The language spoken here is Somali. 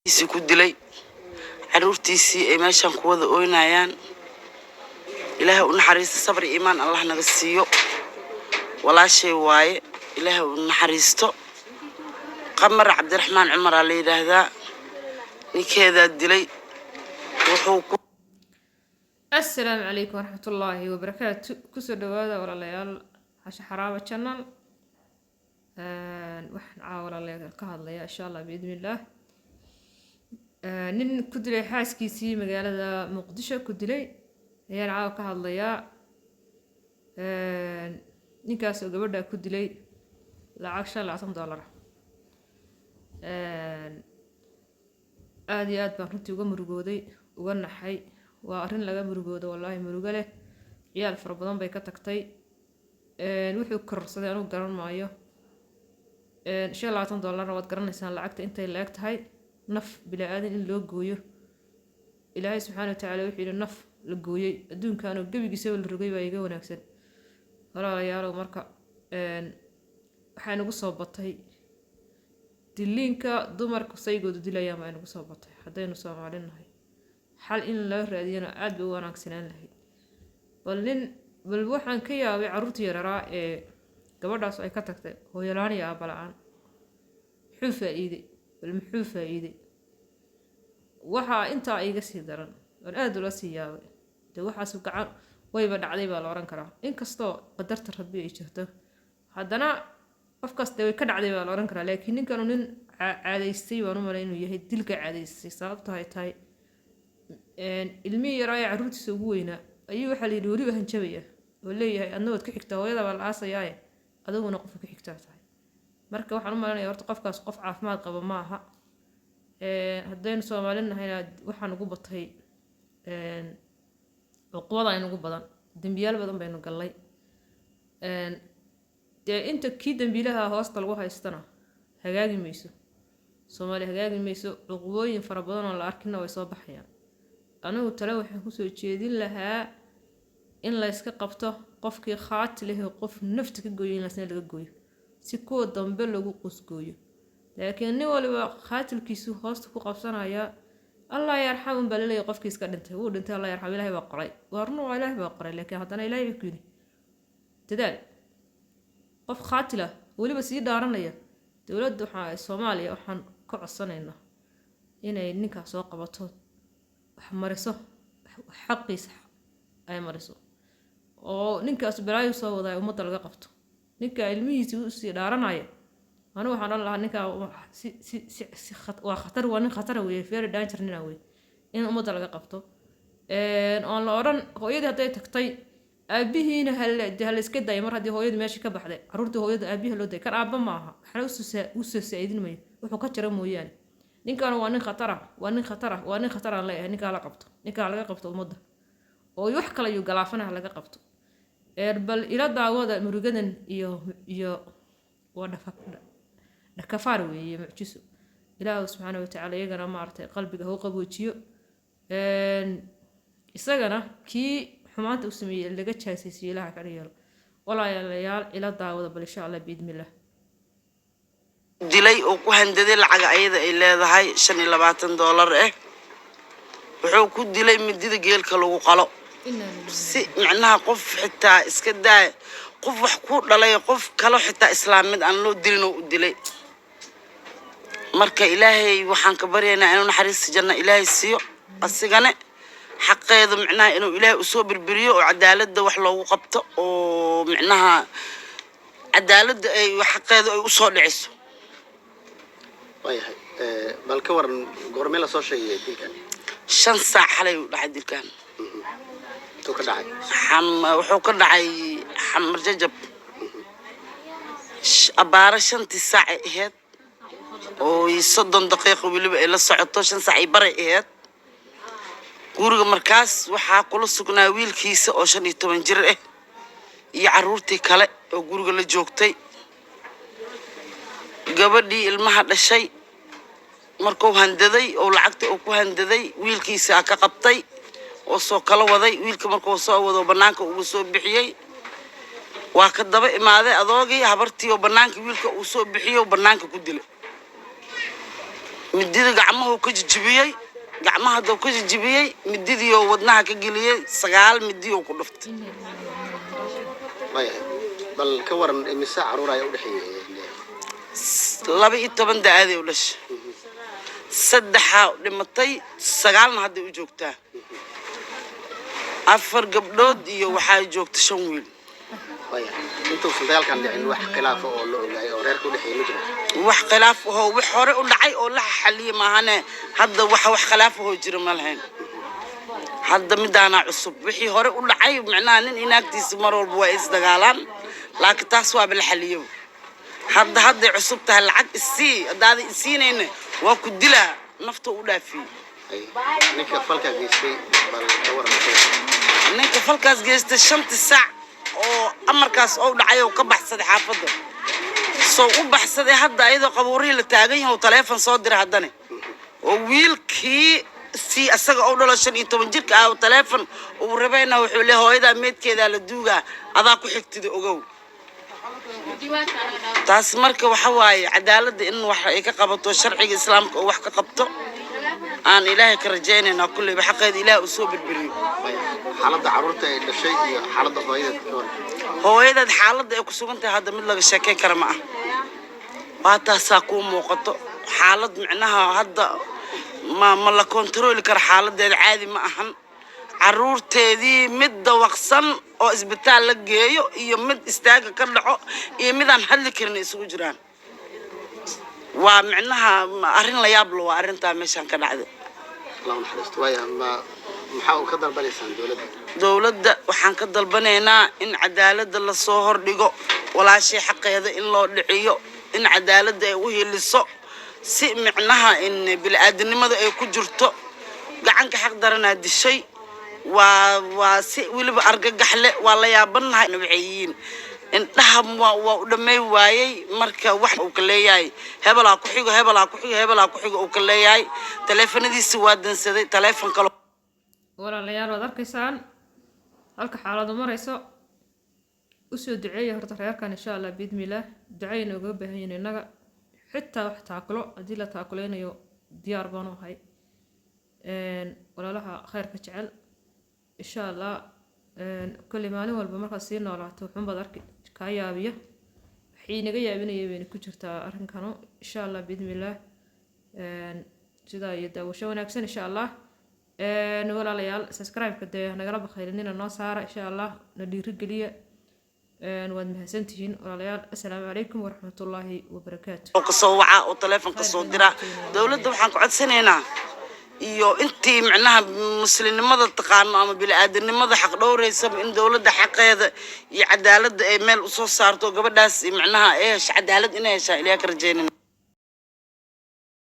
Ku dilay caruurtiisii ay meeshaan ku wada ooynayaan. Ilaahay u naxariisto, sabri iimaan Allah naga siiyo. Walaashay waaye, Ilaahay u naxariisto. Qamar Cabdiraxmaan Cumaraa la yidhaahdaa. Ninkeedaa dilay, wuxuu ku Assalaamu calaykum waraxmatullaahi wabarakaatu. Kusoo dhawaada, walaalayaal, Casho Xaraaba Channel. Waxaan caawa, walaalayaal, ka hadlayaa, insha Allah biidni illaah, nin ku dilay xaaskiisii magaalada Muqdisho ku dilay ayaan caawa ka hadlayaa. Ninkaas oo gabadha ku dilay lacag $25. Aada iyo aad baan runtii uga murugooday, uga naxay. Waa arrin laga murugoodo, wallaahi, murugo leh. Ciyaal fara badan bay ka tagtay. Wuxuu kororsaday anugu garan maayo. $25-na waad garanaysaan lacagta intay la eg tahay. Naf bilaa-aadan in loo gooyo, Ilaahay subxaana watacaala wuxuu yidhi: "Naf la gooyey adduunkanoo gebigiisaba la rogay baa iga wanaagsan." Walaalayaalow, marka waxaa inagu soo batay diliinka dumarku saygoodu dilayaan baa inagu soo batay haddaynu Soomaali nahay. Xal in laga raadiyana aada bay u wanaagsanaan lahayd. Bal nin, bal waxaan ka yaabay carruurtii yararaa ee gabadhaas ay ka tagtay, hooyolaan iyo aabba la-aan. Muxuu faa-iiday? Bal muxuu faa-iiday? Waxaa intaa iiga sii daran oon aada ula sii yaabay, dee waxaas gacan wayba dhacday baa la ohan karaa, inkastoo qadarta Rabbi ay jirto, haddana qofkaas dee way ka dhacday baa la ohan karaa. Laakiin ninkanu nin caadaystay baan u malay inuu yahay, dilka caadaystay. Sababto ay tahay, ilmihii yaraa ee carruurtiisa ugu weynaa ayuu waxaa la yidhi weliba hanjabaya oo leeyahay: "Adna waad ku xigtaa, hooyada baa la aasayaaye, adiguna qofka ku xigtaa tahay." Marka waxaan u malanaya horta qofkaas qof caafimaad qaba ma aha. Haddaynu Soomaali nahayna, waxaan ugu batay cuqubada aynugu badan, dembiyaal badan baynu gallay. Dee inta kii dembiilaha hoosta lagu haystana hagaagi mayso Soomaali, hagaagi mayso. Cuqubooyin fara badan oo la arkina way soo baxayaan. Anigu tale waxaan kusoo jeedin lahaa in la yska qabto qofkii khaati leh, qof nafta ka gooyo, in lasna laga gooyo si kuwa dambe lagu qusgooyo. Laakiin nin waliba khaatilkiisu hoosta ku qabsanaya. "Allah yarxamun" baa laleeyahy, qofkii iska dhintay wuu dhintay, "Allah yarxam, Ilahay baa qoray." Waa run, waa Ilaahay baa qoray, laakiin haddana Ilahay baa ku yidhi dadaal. Qof khaatil ah weliba sii dhaaranaya. Dowladda waxaa Soomaaliya waxaan ka codsanaynaa inay ninkaas soo qabato, wax mariso, xaqiisa ay mariso, oo ninkaas balaayo soo wadaa ummadda laga qabto. Ninka ilmihiisi usii dhaaranaya, anigu waxaan odhan lahaa ninkaa si si si si waa khatar, waa nin khatara weeye, very danger nina weye, in ummadda laga qabto oon la odhan hooyadii hadday tagtay aabihiina hale hala iska daaya. Mar haddii hooyadii meesha ka baxday, carruurtii hooyada aabihi loo dayay. Kan aabba ma aha, waxna usoo saa-idin mayo, wuxuu ka jira mooyaane. Ninkan waa nin khatara, waa nin khatara, waa nin khataraan leeyahay. Ninkaa la qabto, ninkaa laga qabto ummadda, oo wax kale ayuu galaafanaha laga qabto. Bal ila daawada murugadan iyo waa dhakafaar weeye, mucjiso. Ilaahu subxaana watacaala iyagana maaragtay qalbiga ha u qaboojiyo, isagana kii xumaanta u sameeyey laga jaasaysiiyo Ilaha ka yeelo. Walaalayaal, ila daawada bal, insha Allah biidnillah. Dilay oo ku handaday lacaga ayada ay leedahay, $25 ah. Wuxuu ku dilay midida geelka lagu qalo. Si micnaha qof xitaa iska daaya, qof wax ku dhalay, qof kalo xitaa islaamid aan loo dilin oo u dilay. Marka Ilaahay waxaan ka baryaynaa inuu naxariista janna Ilaahay siiyo, asigane xaqeeda micnaha inuu Ilaahay usoo birbiriyo, oo cadaaladda wax loogu qabto, oo micnaha cadaaladda ay xaqeeda ay usoo dhiciso. Waayahay, bal ka waran goormee lasoo sheegay dilkan? 5 saac xalay u dhacay dilkan. Intuu ka dhacay? Wuxuu ka dhacay Xamar Jajab. Abaaro 5-tii saacay ahayd oo 30 daqiiqo weliba ay la socoto, 5 saac ay baray ahayd. Guriga markaas waxaa kula sugnaa wiilkiisa oo 15 jir ah iyo carruurtii kale oo guriga la joogtay. Gabadhii ilmaha dhashay markuu handaday oo lacagta uu ku handaday, wiilkiisa ka qabtay oo soo kala waday. Wiilka markuu soo wado, banaanka uga soo bixiyey, waa ka daba imaaday adoogii habartii oo banaanka wiilka uu soo bixiyey oo banaanka ku dilay. Midida gacmuhu ka jijibiyey, gacmaha hadduu ka jijibiyey, mididiioo wadnaha ka geliyey, 9 midiyoo ku dhuftay. Waayahay, bal ka waran imise caruur ayaa u dhexeeyey? 12 da-aaday u dhashay, saddexaa dhimatay, sagaalna hadday u joogtaa. Afar gabdhood iyo waxaa joogta 5 wiil. Waayahay, intuusan dagaalkan dhicin wax khilaafa oo la ogaayay oo reerka u dhexeeyey ma jiro? Wax khilaaf ahoo wax hore u dhacay oo la xaliyey maahane, hadda wax khilaaf ahoo jira ma lahayn. Hadda midaanaa cusub. Wixii hore u dhacay, micnaha nin inaagtiisa mar walba waa isdagaalaan, laakiin taas waaba la xaliyo. Hadda hadday cusub tahay. Lacag isii, haddaada isiinayna waa ku dilaa, nafta u dhaafiyey. Ay, ninka falka geystay bal ka waran? Ninka falkaas geystay 5-tii saac oo amarkaas oo dhacay oo ka baxsaday xaafadda, soo u baxsaday. Hadda ayadoo qabuurihii la taagan yahay oo taleefon soo diray haddana, oo wiilkii si asaga oo dhalo 15 jirka ah oo taleefon uu rabayna, wuxuu leeyahay hooyadaa meedkeedaa la duugaa, adaa ku xigtida ogow. Taas marka waxa waaye cadaaladda in wax ay ka qabato, sharciga islaamka oo wax ka qabto aan Ilaahay ka rajaynaynaa. Kulleyba xaqeeda Ilaah uu soo berberiyo. Waayahay, xaaladda caruurta ay dhashay iyo xaaladda hooyada ka waran? Hooyadeed xaaladda ay ku sugan tahay hadda mid laga sheekeyn kara ma ah. Waa taasaa kuu muuqato xaalad, micnaha hadda ma la kontarooli karo xaaladeeda, caadi ma ahan. Caruurteedii mid dawaqsan oo isbitaal la geeyo iyo mid istaaga ka dhaco iyo midaan hadli karin ay isugu jiraan. Waa micnaha arrin la yaab la waa arrintaa meeshaan ka dhacday. Allah u naxariisto. Waayahay, ma maxaa u ka dalbanaysaan dowladda? Dowladda waxaan ka dalbanaynaa in cadaaladda lasoo hordhigo walaashay, xaqeeda in loo dhiciyo, in cadaaladda ay u heliso si micnaha in bili-aadanimada ay ku jirto. Gacanka xaq daranaa dishay. Waa si weliba argagaxle, waa la yaabanahay waxay yihiin indhaha waa u dhamay waayey. Marka wax uu ka leeyahay hebelaa ku xigo, hebelaa ku xigo, hebelaa ku xigo uu ka leeyahay. Taleefanadiisa waa dansaday, taleefon kale. Walaalayaal, waad arkaysaan halka xaaladu marayso. Usoo duceeya horta reerkan, insha Allah biidmillaah. Ducay noogaga baahan yihiin innaga. Xitaa wax taakulo haddii la taakuleynayo diyaar baanu ahay. Walaalaha khayrka jecel, insha Allah. Kolley maalin walba markaad sii noolaato wuxuunbaad arki kaa yaabiya. Waxay inaga yaabinaya bayna ku jirtaa arrinkanu, insha Allah biidmillaah. Sidaa iyo daawasho wanaagsan, insha Allah. Walaalayaal, subscribe-ka dee nagala bakhaylinina, noo saara insha Allah, na dhiirigeliya. Waad mahadsantihiin walaalayaal. Assalaamu calaykum waraxmatullaahi wabarakaatu. Oo kasoo wacaa oo taleefon kasoo diraa. Dowladda waxaan ku codsanaynaa iyo intii micnaha muslimnimada taqaano ama bili-aadanimada xaq dhowreysaba in dowladda xaqeeda iyo cadaaladda ay meel usoo saarto, gabadhaas micnaha ay hesho cadaalad, inay heshaa Ilaah ka rajaynayna.